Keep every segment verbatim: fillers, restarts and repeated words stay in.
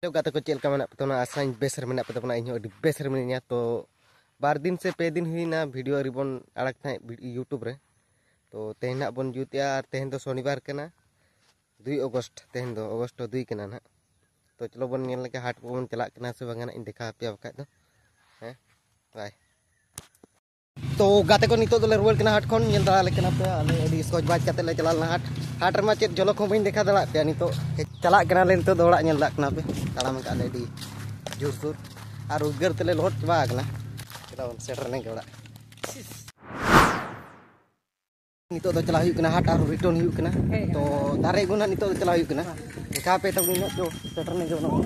ᱛᱚ ᱜᱟᱛᱮ ᱠᱚ, ᱪᱮᱫ ᱞᱮᱠᱟ ᱢᱮᱱᱟᱜ ᱯᱮ ᱛᱟᱵᱚᱱᱟ? ᱟᱥᱟᱧ ᱵᱮᱥ ᱨᱮ ᱢᱮᱱᱟᱜ ᱯᱮ ᱛᱟᱵᱚᱱᱟ᱾ ᱤᱧ ᱦᱚᱸ ᱟᱹᱰᱤ ᱵᱮᱥ ᱨᱮ ᱢᱤᱱᱟᱹᱧᱟ᱾ ᱛᱚ ᱵᱟᱨ ᱫᱤᱱ ᱥᱮ ᱯᱮ ᱫᱤᱱ ᱦᱩᱭᱱᱟ ᱵᱷᱤᱰᱤᱭᱳ ᱟᱹᱣᱨᱤ ᱵᱚᱱ ᱟᱲᱟᱜᱽ ᱛᱟᱦᱮᱸᱫ ᱵᱷᱤ-, YouTube ᱨᱮ᱾ ᱛᱚ ᱛᱮᱦᱮᱧ ᱱᱟᱜ ᱵᱚᱱ ᱡᱩᱛᱮᱜᱼᱟ, ᱟᱨ ᱛᱮᱦᱮᱧ ᱫᱚ ᱥᱚᱱᱤᱵᱟᱨ ᱠᱟᱱᱟ, ᱫᱩᱭ ᱚᱜᱚᱥᱴ᱾ ᱛᱮᱦᱮᱧ ᱫᱚ ᱚᱜᱚᱥᱴ ᱫᱩᱭ ᱠᱟᱱᱟ ᱱᱟᱦᱟᱜ᱾ ᱛᱚ ᱪᱚᱞᱚ ᱵᱚᱱ ᱧᱮᱞ ᱞᱮᱜᱮ ᱦᱟᱴ ᱠᱚᱵᱚᱱ ᱪᱟᱞᱟᱜ ᱠᱟᱱᱟ ᱥᱮ ᱵᱟᱝᱟ ᱱᱟᱜ, ᱤᱧ ᱫᱮᱠᱷᱟᱣ ᱟᱯᱮᱭᱟ ᱵᱟᱠᱷᱟᱡ ᱫᱚ᱾ ᱦᱮᱸ, ᱵᱟᱭ᱾ ᱛᱚ ᱜᱟᱛᱮ ᱠᱚ, ᱱᱤᱛᱚᱜ ᱫᱚᱞᱮ ᱨᱩᱣᱟᱹᱲ ᱠᱟᱱᱟ ᱦᱟᱴ ᱠᱷᱚᱱ᱾ ᱧᱮᱞ ᱫᱟᱲᱮᱭᱟᱞᱮ ᱠᱟᱱᱟ ᱯᱮ, ᱟᱞᱮ ᱟᱹᱰᱤ ᱥᱚᱡᱽ ᱵᱟᱡᱽ ᱠᱟᱛᱮ ᱞᱮ ᱪᱟᱞᱟᱣ ᱞᱮᱱᱟ ᱦᱟᱴ᱾ ᱦᱟᱴ ᱨᱮᱢᱟ ᱪᱮᱫ ᱡᱷᱚᱞᱚᱠ ᱦᱚᱸ ᱵᱟᱹᱧ ᱫᱮᱠᱷᱟᱣ ᱫᱟᱲᱮᱭᱟᱜ ᱯᱮᱭᱟ᱾ ᱱᱤᱛᱚᱜ ᱪᱟᱞᱟᱜ ᱠᱟᱱᱟᱞᱮ, ᱱᱤᱛᱚᱜ ᱫᱚ ᱚᱲᱟᱜ ᱧᱮᱞ ᱫᱟᱜ ᱠᱟᱱᱟ ᱯᱮ᱾ ᱛᱟᱲᱟᱢ ᱟᱠᱟᱫ ᱞᱮ ᱟᱹᱰᱤ ᱡᱳᱨᱥᱳᱨ, ᱟᱨ ᱩᱫᱽᱜᱟᱹᱨ ᱛᱮᱞᱮ ᱞᱚᱦᱚᱫ ᱪᱟᱵᱟ ᱟᱠᱟᱱᱟ᱾ ᱪᱟᱞᱟᱣ ᱵᱚᱱ ᱥᱮᱴᱮᱨ ᱞᱮᱱ ᱜᱮ ᱚᱲᱟᱜ᱾ ᱱᱤᱛᱚᱜ ᱫᱚ ᱪᱟᱞᱟᱜ ᱦᱩᱭᱩᱜ ᱠᱟᱱᱟ ᱦᱟᱴ, ᱟᱨᱦᱚᱸ ᱨᱤᱴᱟᱨᱱ ᱦᱩᱭᱩᱜ ᱠᱟᱱᱟ᱾ ᱛᱚ ᱫᱟᱨᱮ ᱟᱹᱜᱩ ᱱᱟᱦᱟᱜ ᱱᱤᱛᱚᱜ ᱫᱚ ᱪᱟᱞᱟᱜ ᱦᱩᱭᱩᱜ ᱠᱟᱱᱟ᱾ ᱫᱮᱠᱷᱟᱣ ᱯᱮ ᱛᱟᱵᱚᱱ ᱱᱟᱦᱟᱜ, ᱛᱚ ᱥᱮᱴᱮᱨ ᱞᱮᱱ ᱜᱮ ᱵᱚᱱ᱾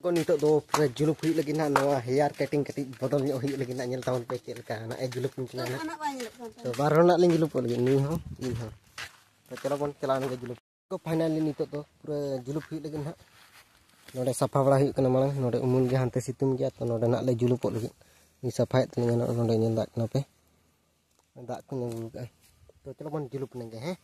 ᱠᱚ ᱱᱤᱛᱚᱜ ᱫᱚ ᱯᱩᱨᱟᱹ ᱡᱩᱞᱩᱯ ᱦᱩᱭᱩᱜ ᱞᱟᱹᱜᱤᱫ ᱱᱟᱦᱟᱜ, ᱱᱚᱣᱟ ᱦᱮᱭᱟᱨ ᱠᱟᱴᱤᱝ ᱠᱟᱹᱴᱤᱡ ᱵᱚᱫᱚᱞ ᱧᱚᱜ ᱦᱩᱭᱩᱜ ᱞᱟᱹᱜᱤᱫ ᱱᱟᱦᱟᱜ᱾ ᱧᱮᱞ ᱛᱟᱵᱚᱱ ᱯᱮ ᱪᱮᱫ ᱞᱮᱠᱟ ᱱᱟᱦᱟᱜ ᱮ ᱡᱩᱞᱩᱯ ᱤᱧ ᱠᱟᱱᱟ ᱱᱟᱦᱟᱜ᱾ ᱛᱚ ᱵᱟᱨ ᱦᱚᱲ ᱱᱟᱦᱟᱜ ᱞᱤᱧ ᱡᱩᱞᱩᱯᱚᱜ ᱞᱟᱹᱜᱤᱫ, ᱱᱩᱭ ᱦᱚᱸ ᱤᱧ ᱦᱚᱸ᱾ ᱛᱚ ᱪᱚᱞᱚ ᱵᱚᱱ ᱪᱟᱞᱟᱣ ᱞᱮᱱ ᱜᱮ ᱡᱩᱞᱩᱯ᱾ ᱛᱚ ᱯᱷᱟᱭᱱᱟᱞᱤ ᱱᱤᱛᱚᱜ ᱫᱚ ᱯᱩᱨᱟᱹ ᱡᱩᱞᱩᱯ ᱦᱩᱭᱩᱜ ᱞᱟᱹᱜᱤᱫ ᱱᱟᱦᱟᱜ᱾ ᱱᱚᱰᱮ ᱥᱟᱯᱷᱟ ᱵᱟᱲᱟ ᱦᱩᱭᱩᱜ ᱠᱟᱱᱟ ᱢᱟᱲᱟᱝ, ᱱᱚᱰᱮ ᱩᱢᱩᱞ ᱜᱮ ᱦᱟᱱᱛᱮ ᱥᱤᱛᱩᱝ ᱜᱮᱭᱟ, ᱛᱚ ᱱᱚᱰᱮ ᱱᱟᱦᱟᱜ ᱞᱮ ᱡᱩᱞᱩᱯᱚᱜ ᱞᱟᱹᱜᱤᱫ᱾ ᱱᱩᱭ ᱥᱟᱯᱷᱟᱭᱮᱫ ᱛᱟᱹᱞᱤᱧᱟ ᱱᱟᱦᱟᱜ, ᱱᱚᱰᱮ ᱧᱮᱞ ᱫᱟᱜ ᱠᱟᱱᱟ ᱯᱮ, ᱫᱟᱜ ᱠᱚᱧ ᱟᱹᱜᱩ ᱠᱟᱜᱼᱟ᱾ ᱛᱚ ᱪᱚᱞᱚ ᱵᱚᱱ ᱡᱩᱞᱩᱯ ᱞᱮᱱ ᱜᱮ, ᱦᱮᱸ᱾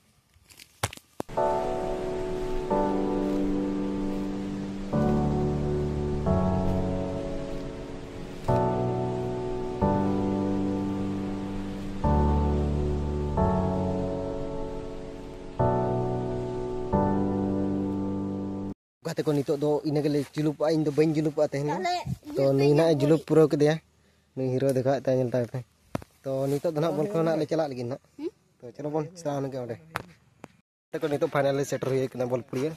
ᱜᱟᱛᱮ ᱠᱚ, ᱱᱤᱛᱚᱜ ᱫᱚ ᱤᱱᱟᱹ ᱜᱮᱞᱮ ᱡᱩᱞᱩᱯᱚᱜᱼᱟ, ᱤᱧ ᱫᱚ ᱵᱟᱹᱧ ᱡᱩᱞᱩᱯᱚᱜᱼᱟ ᱛᱮᱦᱮᱧ ᱫᱚ᱾ ᱛᱟᱦᱞᱮ ᱛᱚ ᱤᱭᱟᱹ ᱱᱩᱭ ᱱᱟᱜ ᱮ ᱛᱮᱜᱮ ᱡᱩᱞᱩᱯ ᱯᱩᱨᱟᱹᱣ ᱠᱮᱫᱮᱭᱟ, ᱱᱩᱭ ᱦᱤᱨᱳ ᱫᱮᱠᱷᱟᱣᱮᱫ ᱛᱟᱭᱟ, ᱧᱮᱞ ᱛᱟᱭ ᱯᱮ᱾ ᱛᱚ ᱱᱤᱛᱚᱜ ᱫᱚ ᱱᱟᱜ ᱵᱚᱞ ᱠᱷᱮᱞ ᱱᱟᱜ ᱞᱮ ᱪᱟᱞᱟᱜ ᱞᱟᱹᱜᱤᱫ ᱱᱟᱜ᱾ ᱦᱩᱸ? ᱛᱚ ᱪᱚᱞᱚ ᱵᱚᱱ ᱪᱟᱞᱟᱣ ᱞᱮᱱ ᱜᱮ ᱚᱸᱰᱮ᱾ ᱛᱟᱠᱚ ᱱᱤᱛᱚᱜ ᱯᱷᱟᱭᱱᱟᱞ ᱞᱮ ᱥᱮᱴᱮᱨ ᱦᱩᱭ ᱠᱟᱱᱟ ᱵᱚᱞᱯᱩᱲᱤᱭᱟᱹ᱾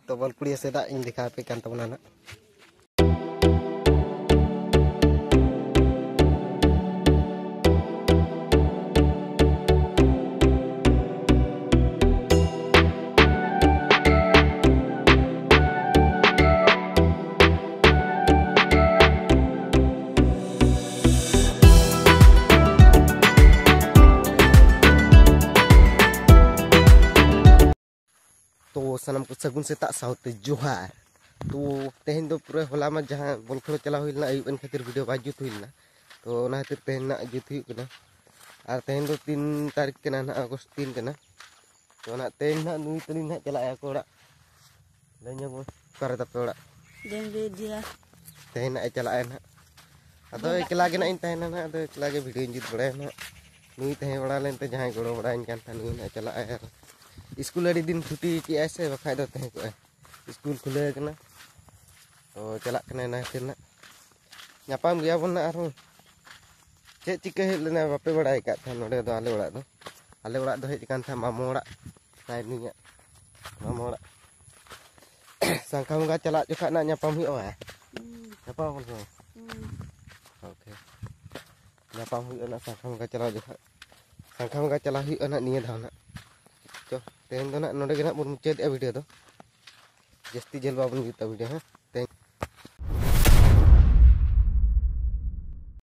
ᱛᱚ ᱵᱚᱞᱯᱩᱲᱤᱭᱟᱹ ᱥᱮᱫᱟᱜ ᱤᱧ ᱫᱮᱠᱷᱟᱣ ᱟᱯᱮ ᱠᱟᱱ ᱛᱟᱵᱚᱱᱟ ᱱᱟᱜ᱾ ᱛᱚ ᱥᱟᱱᱟᱢ ᱠᱚ ᱥᱟᱹᱜᱩᱱ ᱥᱮᱛᱟᱜ ᱥᱟᱶᱛᱮ ᱡᱚᱦᱟᱨ᱾ ᱛᱚ ᱛᱮᱦᱮᱧ ᱫᱚ ᱯᱩᱨᱟᱹ ᱦᱚᱞᱟ ᱢᱟ ᱡᱟᱦᱟᱸ ᱵᱚᱞ ᱠᱷᱮᱞ ᱪᱟᱞᱟᱣ ᱦᱩᱭ ᱞᱮᱱᱟ, ᱟᱹᱭᱩᱵ ᱮᱱ ᱠᱷᱟᱹᱛᱤᱨ ᱵᱷᱤᱰᱤᱭᱳ ᱵᱟᱭ ᱡᱩᱛ ᱦᱩᱭ ᱞᱮᱱᱟ᱾ ᱛᱚ ᱚᱱᱟ ᱠᱷᱟᱹᱛᱤᱨ ᱛᱮᱦᱮᱧ ᱱᱟᱜ ᱡᱩᱛ ᱦᱩᱭᱩᱜ ᱠᱟᱱᱟ᱾ ᱟᱨ ᱛᱮᱦᱮᱧ ᱫᱚ ᱛᱤᱱ ᱛᱟᱹᱨᱤᱠᱷ ᱠᱟᱱᱟ ᱱᱟᱜ, ᱟᱜᱚᱥᱴ ᱛᱤᱱ ᱠᱟᱱᱟ᱾ ᱛᱚ ᱱᱟᱦᱟᱜ ᱛᱮᱦᱮᱧ ᱱᱟᱦᱟᱜ ᱱᱩᱭ ᱛᱟᱹᱞᱤᱧ ᱱᱟᱦᱟᱜ ᱪᱟᱞᱟᱜ ᱟᱭ ᱟᱠᱚ ᱚᱲᱟᱜ᱾ ᱞᱟᱹᱭ ᱧᱚᱜ ᱢᱮ, ᱚᱠᱟᱨᱮ ᱛᱟᱯᱮ ᱚᱲᱟᱜ? ᱰᱟᱹᱝᱨᱤ ᱫᱤᱭᱟ᱾ ᱛᱮᱦᱮᱧ ᱱᱟᱦᱟᱜ ᱮ ᱪᱟᱞᱟᱜ ᱟᱭ ᱱᱟᱦᱟᱜ᱾ ᱟᱫᱚ ᱮᱠᱞᱟ ᱜᱮ ᱱᱟᱦᱟᱜ ᱤᱧ ᱛᱟᱦᱮᱱᱟ ᱱᱟᱦᱟᱜ, ᱟᱫᱚ ᱮᱠᱞᱟ ᱜᱮ ᱵᱷᱤᱰᱤᱭᱳᱧ ᱡᱩᱛ ᱵᱟᱲᱟᱭᱟ ᱱᱟᱦᱟᱜ᱾ ᱱᱩᱭ ᱛᱟᱦᱮᱸ ᱵᱟᱲᱟ ᱞᱮᱱᱛᱮ ᱡᱟᱦᱟᱸᱭ ᱜᱚᱲᱚ ᱵᱟᱲᱟᱭᱟᱹᱧ ᱠᱟᱱ ᱛᱟᱦᱮᱸ, ᱱᱩᱭ ᱱᱟᱦᱟᱜ ᱪᱟᱞᱟᱜ ᱟᱭ᱾ ᱟᱨ ᱥᱠᱩᱞ ᱟᱹᱰᱤ ᱫᱤᱱ ᱪᱷᱩᱴᱤ ᱠᱮᱜᱼᱟᱭ ᱥᱮ, ᱵᱟᱠᱷᱟᱡ ᱫᱚ ᱛᱟᱦᱮᱸ ᱠᱚᱜᱼᱟᱭ᱾ ᱥᱠᱩᱞ ᱠᱷᱩᱞᱟᱹᱣ ᱠᱟᱱᱟ, ᱛᱚ ᱪᱟᱞᱟᱜ ᱠᱟᱱᱟᱭ ᱱᱟᱦᱟᱜ ᱱᱟᱦᱟᱜ᱾ ᱧᱟᱯᱟᱢ ᱜᱮᱭᱟ ᱵᱚᱱ ᱱᱟᱦᱟᱜ ᱟᱨᱦᱚᱸ᱾ ᱪᱮᱫ ᱪᱤᱠᱟᱹ ᱦᱮᱡ ᱞᱮᱱᱟ ᱵᱟᱯᱮ ᱵᱟᱲᱟᱭ ᱟᱠᱟᱫ ᱛᱟᱦᱮᱸᱫ ᱱᱚᱰᱮ ᱫᱚ, ᱟᱞᱮ ᱚᱲᱟᱜ ᱫᱚ? ᱟᱞᱮ ᱚᱲᱟᱜ ᱫᱚ ᱦᱮᱡ ᱟᱠᱟᱱ ᱛᱟᱦᱮᱸᱫ ᱢᱟᱢᱚ ᱚᱲᱟᱜ, ᱱᱟᱭᱱᱤᱭᱟᱜ ᱢᱟᱢᱚ ᱚᱲᱟᱜ᱾ ᱥᱟᱝᱠᱷᱟ ᱵᱚᱸᱜᱟ ᱪᱟᱞᱟᱜ ᱡᱚᱠᱷᱟᱡ ᱱᱟᱜ ᱧᱟᱯᱟᱢ ᱦᱩᱭᱩᱜᱼᱟ, ᱵᱟᱭ? ᱦᱩᱸ᱾ ᱧᱟᱯᱟᱢ ᱟᱵᱚᱱ ᱥᱮ ᱵᱟᱝ? ᱦᱩᱸ᱾ ᱳᱠᱮ᱾ ᱧᱟᱯᱟᱢ ᱦᱩᱭᱩᱜᱼᱟ ᱱᱟᱜ ᱥᱟᱝᱠᱷᱟ ᱵᱚᱸᱜᱟ ᱪᱟᱞᱟᱣ ᱡᱚᱠᱷᱟᱡ᱾ ᱥᱟᱝᱠᱷᱟ ᱵᱚᱸᱜᱟ ᱪᱟᱞᱟᱣ ᱦᱩᱭᱩᱜᱼᱟ ᱱᱟᱜ ᱱᱤᱭᱟᱹ ᱫᱷᱟᱣ ᱱᱟᱜ᱾ ᱪᱚ, ᱛᱮᱦᱮᱧ ᱫᱚ ᱱᱟᱜ ᱱᱚᱰᱮ ᱜᱮ ᱱᱟᱜ ᱵᱚᱱ ᱢᱩᱪᱟᱹᱫᱮᱜᱼᱟ ᱵᱷᱤᱰᱤᱭᱳ ᱫᱚ᱾ ᱡᱟᱹᱥᱛᱤ ᱡᱷᱟᱹᱞ ᱵᱟᱵᱚᱱ ᱡᱩᱛᱟ ᱵᱷᱤᱰᱤᱭᱳ, ᱦᱮᱸ? ᱛᱮᱦᱮᱧ